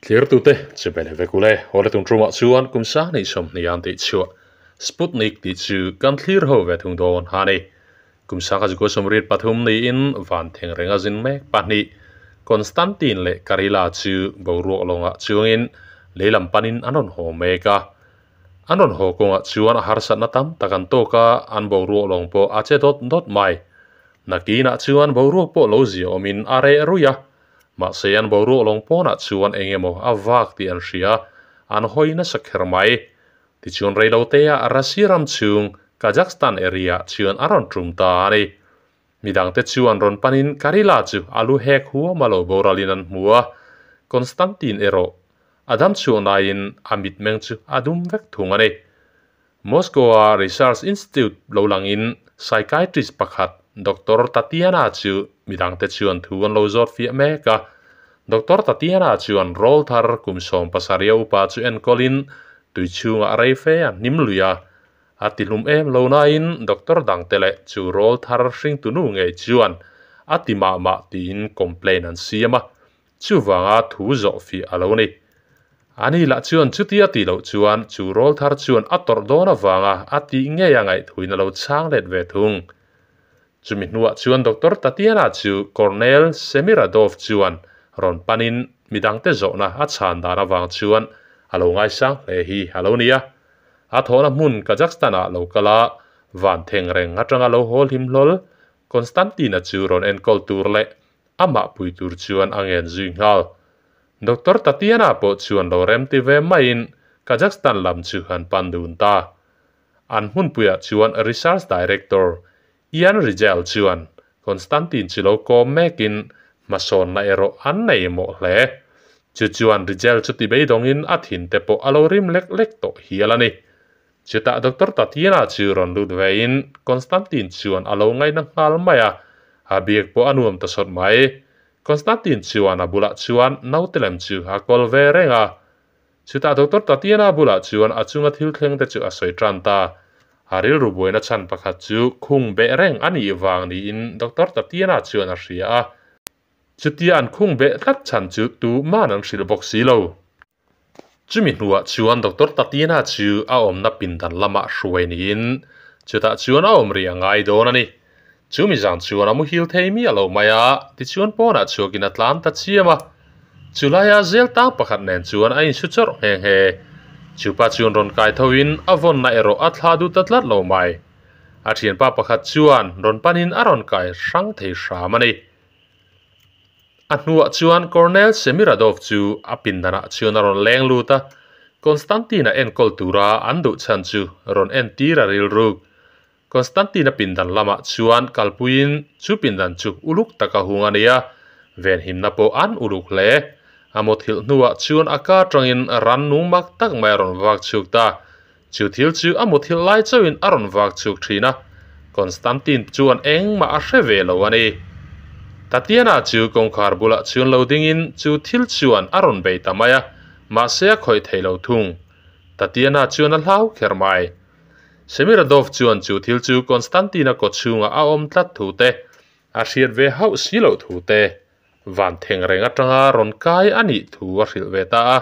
Thirtute chu bele vek ule, Hawla tum tumah chuan kum sang hnih sawmhnih an tih chhuah Sputnik tih chu kan thlir ho ve thung dawn a ni. Kum sangha zukua sawmriat pathum niin van theng renga zin mek pahnih Konstantin leh Karila chu boruak lawngah chuangin lei lam panin an rawn haw mek a. An rawn haw kawngah chuan a harsatna tam tak an tawk a, an boruak lawng pawh a che dawt dawt mai. Nakinah chuan boruak pawh lo zia awmin a reh ruih a, mahse an boruak lawng pawnah chuan eng emaw a vak tih an hria, an hawi nasa kher mai. Tichuan reilotea Russia ram chhung Kazakhstan area chuan a rawn tum ta a ni. Midangte chuan rawn panin Karila chu a lu hek huam a lo boralin an hmu a, Konstantin erawh a dam chhuah naiin a mitmeng chu a dum vek thung a ni. Moscow-a Research Institute lo langin psychiatrist pakhat Doctor Tatiana chu midangte chuan thu an lo zawt fiah mek a. Doctor Tatiana chuan rawl thar kum 70 upa chu enkawlin tui chhungah rei fe a hnim lui a. A ti hlum em lo nain doctor dangte leh chu rawl thar hringtunu ngei chuan a ti mah mah tiin complaint an siam a. Chuvanga thu zawh fiah a lo ni. Ani lah chuan chutia tih loh chuan chu rawl thar chuan a tawrh dawn avanga a tih ngei a ngaihtuin a lo chhang let ve thung. Chumi hnuah chuan Doctor Tatiana chu Colonel Semiradov chuan rawn panin midangte zawhna a chhan dan avang chuan a lo ngaisang hle hi a lo ni a. A thawhna hmun Kazakhstan-ah lo kal a, van theng reng atanga lo haw hlim hlawl Konstantin-a chu rawn enkawl tur leh Amah pui tur chuan a ngen zui nghal. Doctor Tatiana pawh chuan lo remti ve maiin Kazakhstan lam chu an pan dun ta. An hmunpuiah chuan Research Director Ian Rijel chuan Konstantin chu lo kawm mekin hmasawnna erawh an nei mawh hle. Chu chuan Rijel chu ti beidawngin a thinte pawh a lo rim lek lek tawh hial a ni. Chutah Doctor Tatiana chu rawn lut vein Konstantin chuan a lo ngaina nghal mai a, a biak pawh a nuam ta sawt mai. Konstantin chuan a bulah chuan naute lem chu a kawl ve reng a. Chutah Doctor Tatiana bulah chuan a chunga thil thleng te chu a sawi tan ta. A rilru buaina chhan pakhat chu khung beh reng a nih vang niin Doctor Tatiana chuan a hria a. Chutia an khung beh tlat chhan chu tuman an hrilh bawk si lo. Chumi hnuah chuan Doctor Tatiana chu a awmna pindan lamah hruai niin chutah chuan a awm rih a ngai dawn a ni. Chumi zan chuan a muhil thei miah lo mai a, tichuan pawnah chhuakin a tlan ta chiam a. Chulaia zel tang pakhat nen chuan a insu chawrh nghe nghe. Chupa chuan rawn kai thoin a vawnna erawh a thla duh ta tlat lo mai. A thianpa pakhat chuan rawn panin a rawn kai hrang thei hram a ni. A hnuah chuan Colonel Semiradov chu a pindanah chuan a rawn leng lut a, Konstantin-a enkawl tura an duh chhan chu rawn entir a rilruk. Konstantin-a pindan lamah chuan kalpuiin chu pindan chu uluk taka hung a ni a, venhimna pawh an uluk hle. A mawthilh hnuah chuan a ka atangin rannung mak tak mai a rawn vak chhuk ta. Chu thil chu a muthilh lai chauhin a rawn vak chhuk thin a, Constantine chuan engmah a hre ve lo a ni. Tatiana chu kawngkhar bulah chuan lo dingin chu thil chuan a rawn bei ta mai a, mahse a khawih thei lo thung. Tatiana chuan a hlau kher mai. Semiradov chuan chu thil chu Constantine-a kawchhungah a awm tlat thu te, a hriat ve hauh si loh thu te, van theng reng atanga rawn kai a nih thu a hrilh ve ta a.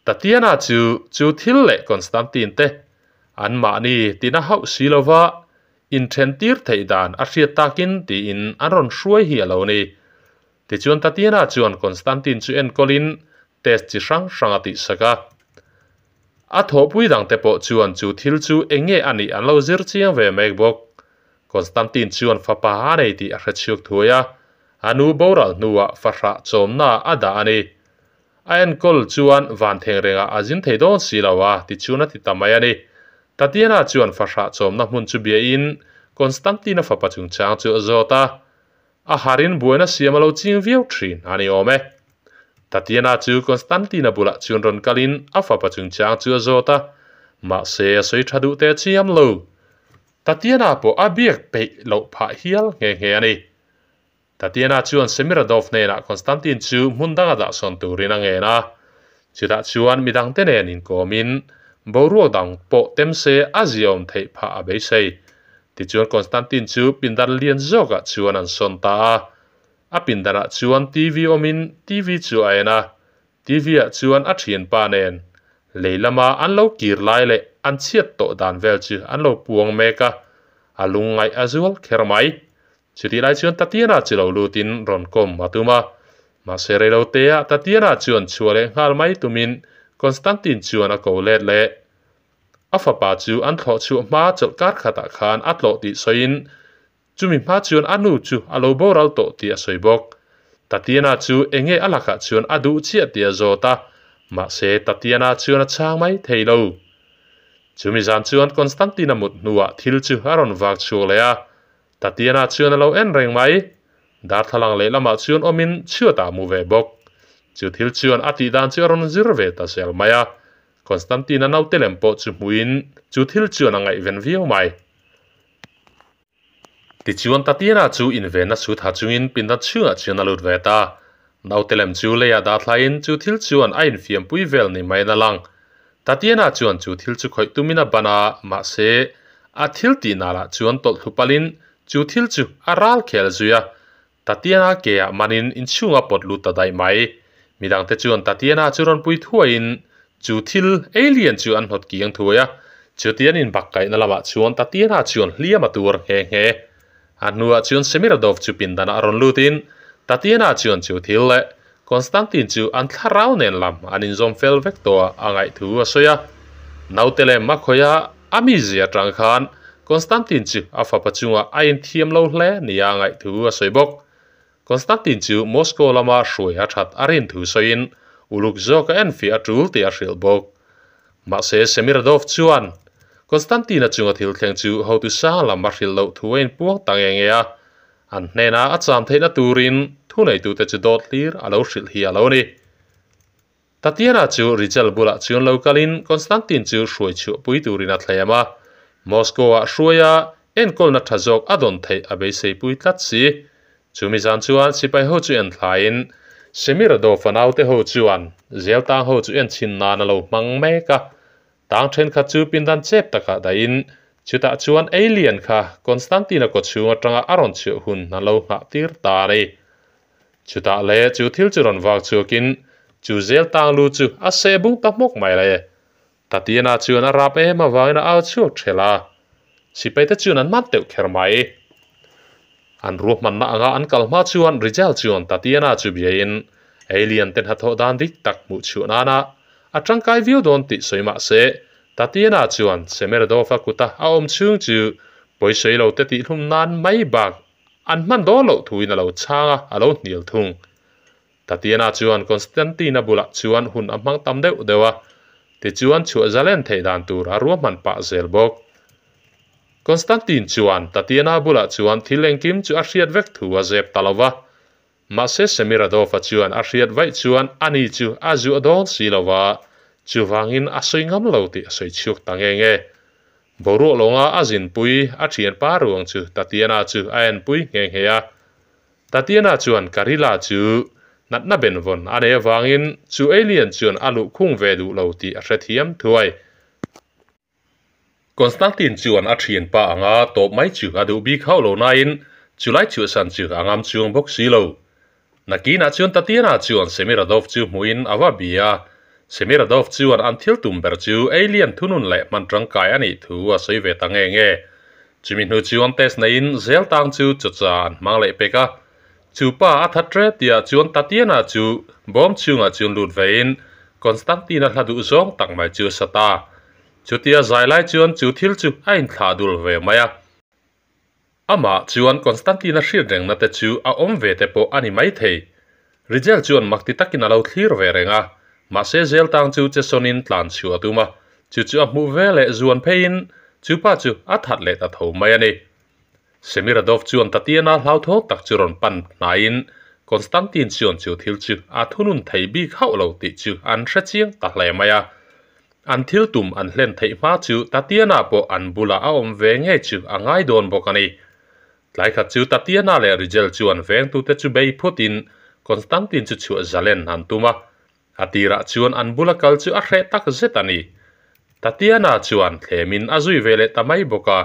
Tatiana chu chu thil leh Constantine te anmahni tina hauh si lova inthen tir theih dan a hriat takin tiin an rawn hruai hi a lo ni. Tichuan Tatiana chuan Constantine chu enkawlin test chi hrang hrang a tihsak a. A thawhpui dangte pawh chuan chu thil chu eng nge a nih an lo zir chiang ve mek bawk. Constantine chuan fapa a nei tih a hrechiak thuai a, a nu boral hnuah fahrah chawmna a dah a ni. A enkawl chuan van theng rengah a zin thei dawn si lo a, tichuan a ti ta mai a ni. Tatiana chuan fahrah chawmna hmun chu biain Konstantin-a fapa chungchang chu a zawt a. A harin buaina siam a lo ching viau thin a ni awm e. Tatiana chu Konstantin-a bulah chuan rawn kalin a fapa chungchang chu a zawt a, mahse a sawi tha duh teh chiam lo. Tatiana pawh a biak peih loh phah hial nghe nghe a ni. Tatiana chuan Semiradov hnenah Konstantin chu hmun danga dah sawn turin a ngen a. Chutah chuan midangte nen inkawmin boruak dang pawh tem se a ziaawm theih phah a beisei. Tichuan Konstantin chu pindan lian zawkah chuan an sawn ta a. A pindanah chuan TV awmin TV chu a en a. TV ah chuan a thianpa nen lei lama an lo kir lai leh an chhiat tawh dan vel chu an lo puang mek a, a lungngaih a zual kher mai. Chutih lai chuan Tatiana chu lo lutin rawn kawm a tum a, mahse reiloteah Tatiana chuan chhuah leh nghal mai tumin Konstantin chuan a ko let leh. A fapa chu an thlawh chhuah hma chawlh kar khatah khan a tlawh tih sawiin chumi hma chuan a nu chu a lo boral tawh tih a sawi bawk. Tatiana chu enge a lakah chuan a duh chiah tih a zawt a, mahse Tatiana chuan a chhang mai thei lo. Chumi zan chuan Konstantin-a mut hnuah thil chu a rawn vak chhuak leh a, Tatiana chuan a lo en reng mai. Darthlalang lehlamah chuan awmin chhuatah a mu ve bawk. Chu thil chuan a tih dan chu a rawn zir ve ta zel mai a. Constantine-a naute lem pawh chu hmuin chu thil chuan a ngaihven viau mai. Tichuan Tatiana chu invenna chhut ha chungin pindan chhungah chuan a lut ve ta. Naute lem chu leiah dah thlaiin chu thil chuan a infiampui vel ni maiin a lang. Tatiana chuan chu thil chu khawih tumin a ban a, mahse, a thil tih nalah chuan tawlh thlu palin chu thil chu a ral khel zui a. Tatiana keah manin inchhunga pawt lut ta daih mai. Midangte chuan Tatiana chu rawn pui thuaiin chu thil alien chu an hnawt kiang thuai a, chuti an inbakkaihna lamah chuan Tatiana chuan hliam a tuar nghe nghe. A hnuah chuan Semiradov chu pindanah rawn lutin Tatiana chuan chu thil leh Konstantin chu an thlarau nen lam an inzawm fel vek tawh a a ngaih thu a sawi a. Naute lem a khawih a, a mizia atang khan Konstantin chu a fapa chungah a inthiam lo hle nia a ngaih thu a sawi bawk. Konstantin chu Moscow lama hruai a that a rin thu sawiin uluk zawk a enfiah a tul tih a hrilh bawk. Mahse Semiradov chuan Konstantin-a chunga thil thleng chu hotu sang lam a hrilh loh thu a inpuang ta nge nge a, An hnena a cham theihna turin thuneitute chu dawt hlir a lo hrilh hi a lo ni. Tatiana chu Rizal bulah chuan lo kalin Konstantin chu hruai chhuahpui turin a thlem a. Moscow-ah hruaia enkawlna tha zawk a dawn theih a beiseipui tlat si. Chumi zan chuan sipai ho chu en thlaiin Semiradov-a naute ho chuan Zeltang ho chu enchhin nan a lo hmang mek a. Tang thenkhat chu pindan chep takah dahin chutah chuan alien kha Constantine-a kawchhung atanga a rawn chhuah hun an lo nghah tir ta a ni. Chutah leh chu thil chu rawn vak chhuakin chu zel tang lu chu a seh bung ta hmawk mai le. Tatiana chuan a rap em avangin a au chhuak thelh a, sipaite chuan an man teuh kher mai. An ruahmanna anga an kal hma chuan Rizal chuan Tatiana chu biain alien te hnathawh dan dik tak hmuh chhuah nana a tangkai viau dawn tih sawi mah se, Tatiana chuan Semeradov-a kuta a awm chhung chu pawisawi lo te tihhlum nan mai bak an hman dawn loh thuin a lo chhang a, a lo hnial thung. Tatiana chuan Konstantin-a bulah chuan hun a hmang tam deuh deuh a, tichuan chhuah zalen theih dan tur a ruahman pah zel bawk. Konstantin chuan Tatiana bulah chuan thil engkim chu a hriat vek thu a zep ta lo va, mahse Semiradov-a chuan a hriat vaih chuan ani chu a zuah dawn si lo va, chuvangin a sawi ngam lo tih a sawi chhuak ta nge nge. Boruak lawnga a zinpui a thianpa ruang chu Tatiana chu a enpui nghe nghe a. Tatiana chuan Karila chu natna benvawn a nei avangin chu alien chuan a luhkhung ve duh lo tih a hrethiam thuai. Konstantin chuan a thianpa anga tawp mai chu a duh bik hauh lo nain chulai chhuahsan chu a ngam chuang bawk si lo. Nakinah chuan Tatiana chuan Semiradov chu hmuhin a va bia a, Semiradov chuan an thil tum ber chu alien thunun leh hman tangkai a nih thu a sawi ve ta nge nge. Chumi hnu chuan test neiin zel tang chu chawcha an hmang leh pek a. Chu pa a that tre tihah chuan Tatiana chu bawm chhungah chuan lut vein Konstantin-a hla duh zawng tak mai chu a sa ta. Chutia zai lai chuan chu thil chu a inthlah dul ve mai a. Amah chuan Konstantin-a hriat rengna te chu a awm ve te pawh a ni maithei. Rigel chuan mak ti takin a lo thlir ve reng a, mahse zel tang chu che sawnin tlan chhuah a tum a, chu chu a hmuh ve leh zuan pheiin chu pa chu a that leh ta tho mai a ni. Semiradov chuan Tatiana hlauthawng tak chu rawn pan hnaiin Konstantin chuan chu thil chu a thunun thei bik hauh lo tih chu an hre chiang ta hle mai a. An thil tum an hlen theih hma chu Tatiana pawh an bulah a awm ve ngei chu a ngai dawn bawk a ni. Tlai khat chu Tatiana leh Rigel chuan vengtute chu bei phutin Konstantin chu chhuah zalen an tum a, a tirah chuan an bula kal chu a hreh tak zet a ni. Tatiana chuan thlemin a zui ve leh ta mai bawk a.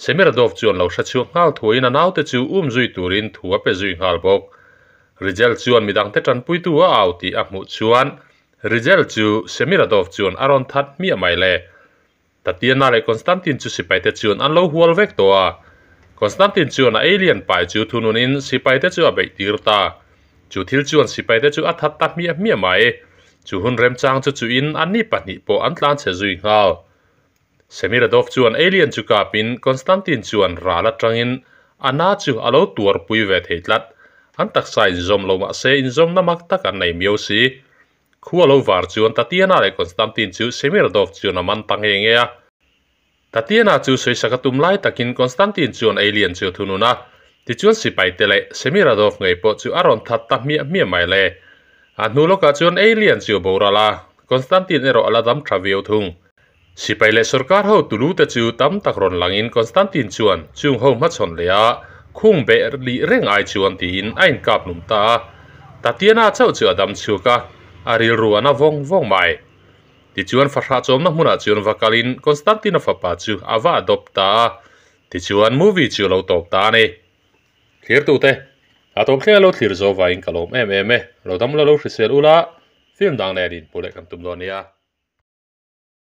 Semiradov chuan lo hre chhuak nghal thuaiin a naute chu um zui turin thu a pe zui nghal bawk. Rigel chuan midangte tanpuitu a au tih a hmuh chuan Rigel chu Semiradov chuan a rawn that hmiah mai le. Tatiana leh Konstantin chu sipaite chuan an lo hual vek tawh a. Konstantin chuan a alien pai chu thununin sipaite chu a beih tir ta. Chu thil chuan sipaite chu a that ta hmiah hmiah mai. Chu hun remchang chu chuin anni pahnih pawh an tlanchhe zui nghal. Semiradov chuan alien chu kapin Konstantin chuan ral atangin a na chu a lo tuarpui ve thei tlat. An taksa inzawm lo mahse inzawmna mak tak an nei miau si. Khua lo var chuan Tatiana leh Konstantin chu Semiradov chuan a man ta nge nge a. Tatiana chu sawisak a tum lai takin Konstantin chuan alien chu a thunun a, tichuan sipaite leh Semiradov ngei pawh chu a rawn that ta hmiah hmiah mai le. A hnu lawkah chuan alien chu a boral a, Konstantin erawh a la dam tha viau thung. Sipai leh sorkar ho tulu te chu tam tak rawn langin Konstantin chuan chung ho hmachhawn leh a khung beh lih reng ai chuan tiin a inkap hlum ta a. Tatiana chauh chu a dam chhuak a, a rilru a na vawng vawng mai. Tichuan fahrah chawmna hmunah chuan va kalin Konstantin-a fapa chu a va adopt ta a, tichuan movie chu a lo tawp ta a ni. Thlirtute, a tawp thleng a lo thlir zo vaiin ka lawm em em e. Lo dam la lo hrisel ula, film dang nen inhmu leh kan tum dawn nia.